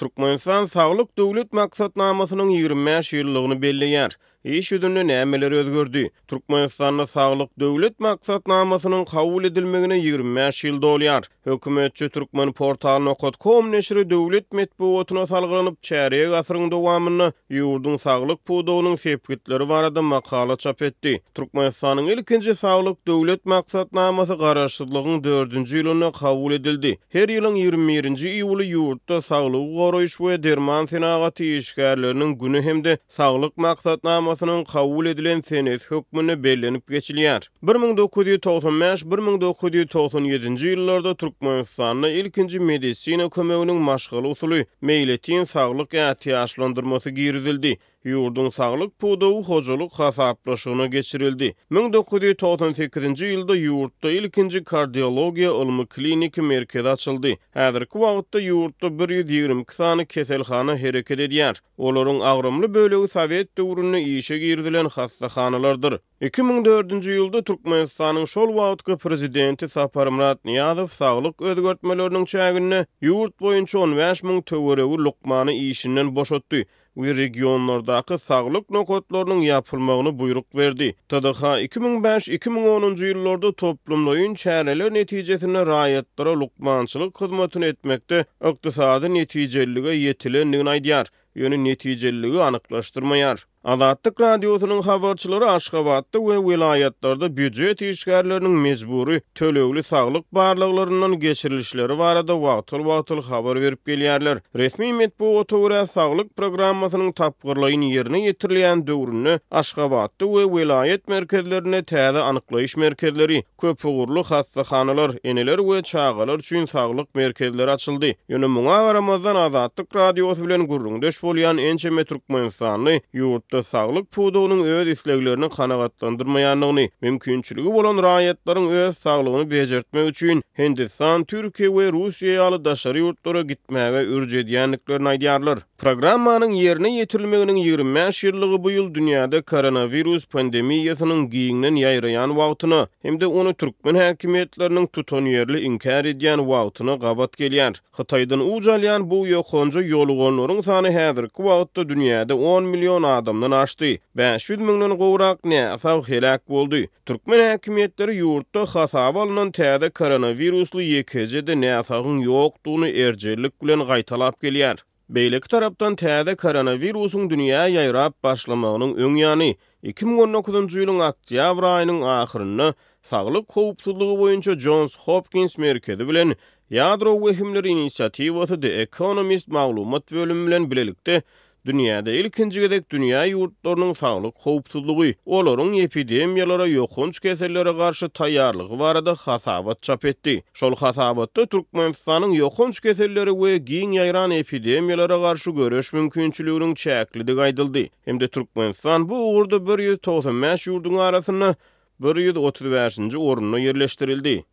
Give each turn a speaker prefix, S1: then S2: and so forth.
S1: Türkmenistan Saglyk döwlet maksatnamasynyň 25 ýyllygyny belleýär. Iş ýüzünde nämeler özgerdi? Türkmenistanda Saglyk döwlet maksatnamasynyň kabul edilmegine 25 ýyl dolýar. Hökümetçi Turkmenportal nokat kom neşiri döwlet metbugatyna salgylanyp, çärýek asyryň dowamynda ýurduň saglyk pudagynyň sepgitleri barada makala çap etdi. Türkmenistanyň ilkinji Saglyk döwlet maksatnamasy Garaşsyzlygyň dördünji ýylynda kabul edildi. Her ýylyň 21-nji iýuly ýurtda Saglygy goraýyş we derman senagaty işgärleriniň güni hem-de Saglyk maksatnamasynyň kabul edilen senesi hökmünde bellenip geçilýär. 1995, 1997-nji ýyllarda Türkmenistanda ilkinji medisina kömeginiň maşgala usuly, meýletin saglyk ätiýaçlandyrmasy girizildi. Ýurduň saglyk pudagy hojalyk hasaplaşygyna geçirildi. 1998-nji ýylda ýurtda ilkinji kardiologiýa ylmy-kliniki merkezi açyldy. Häzirki wagtda ýurtda 122 sany keselhana hereket edýär. Olaryň agramly bölegi sowet döwründe işe girizilen hassahanalardyr. 2004-nji ýylda Türkmenistanyň şol wagtky prezidenti Saparmyrat Nyýazow saglyk özgertmeleriniň çäginde ýurt boýunça 15 müň töweregi lukmany işinden boşatdy we regionlardaky saglyk nokatlarynyň ýapylmagyny buýruk berdi. TDH 2005, 2010-njy ýyllarda toplumlaýyn çäreler netijesinde raýatlara lukmançylyk hyzmatyny etmekde ykdysady netijelilige ýetilendigini aýdýar, ýöne netijeliligi anyklaşdyrmaýar. Azatlyk Radiosynyň habarçylary Aşgabatda we welaýatlarda býujet işgärleriniň mejbury tölegli saglyk barlaglaryndan geçirilişleri barada wagtal-wagtal habar berip gelýärler. Resmi metbugata görä, saglyk programmasynyň tapgyrlaýyn ýerine ýetirilýän döwründe Aşgabatda we welaýat merkezlerinde täze anyklaýyş merkezleri, köpugurly hassahanalar, eneler we çagalar üçin saglyk merkezleri açyldy. Ýöne muňa garamazdan, Azatlyk Radiosy bilen gürrüňdeş bolýan ençeme türkmenistanly ýurtda saglyk pudagynyň öz isleglerini kanagatlandyrmaýandygyny, mümkinçiligi bolan raýatlaryň öz saglygyny bejertmek üçin Hindistan, Türkiýe we Russiýa ýaly daşary ýurtlara gitmäge ürç edýändiklerini aýdýarlar. Programmanyň ýerine ýetirilmeginiň 25 ýyllygy bu ýyl dünýäde koronawirus pandemiýasynyň giňden ýaýraýan wagtyna hem-de ony türkmen häkimiýetleriniň tutanýerli inkär edýän wagtyna gabat gelýär. Hytaýdan uç alýan bu ýokanja ýoluganlaryň sany häzirki wagtda dünýäde on million adamdan aşdy, 500 müňden gowrak näsag heläk boldy. Türkmen häkimiýetleri ýurtda hasaba alnan täze koronawirusly ýekeje-de näsagyň ýokdugyny erjellik bilen gaýtalap gelýär. Beýleki tarapdan, täze koronawirusyň dünýä ýaýrap başlamagynyň öň ýany, 2019-njy ýylyň oktýabr aýynyň ahyrynda Saglyk howpsuzlygy boýunça Jons Hopkins merkezi bilen Ýadro wehimleri inisiatiwasy The Economist maglumat bölümi bilen bilelikde Dünýäde ilkinji gezek dünýä ýurtlarynyň saglyk howpsuzlygy, olaryň epidemiýalara, ýokanç kesellere garşy taýýarlygy barada hasabat çap etdi. Şol hasabatda Türkmenistanyň ýokanç kesellere we giň ýaýran epidemiýalara garşy göreş mümkinçiliginiň çäklidigi aýdyldy hem-de Türkmenistan bu ugurda 195 ýurduň arasynda 135-nji orunda ýerleşdirildi.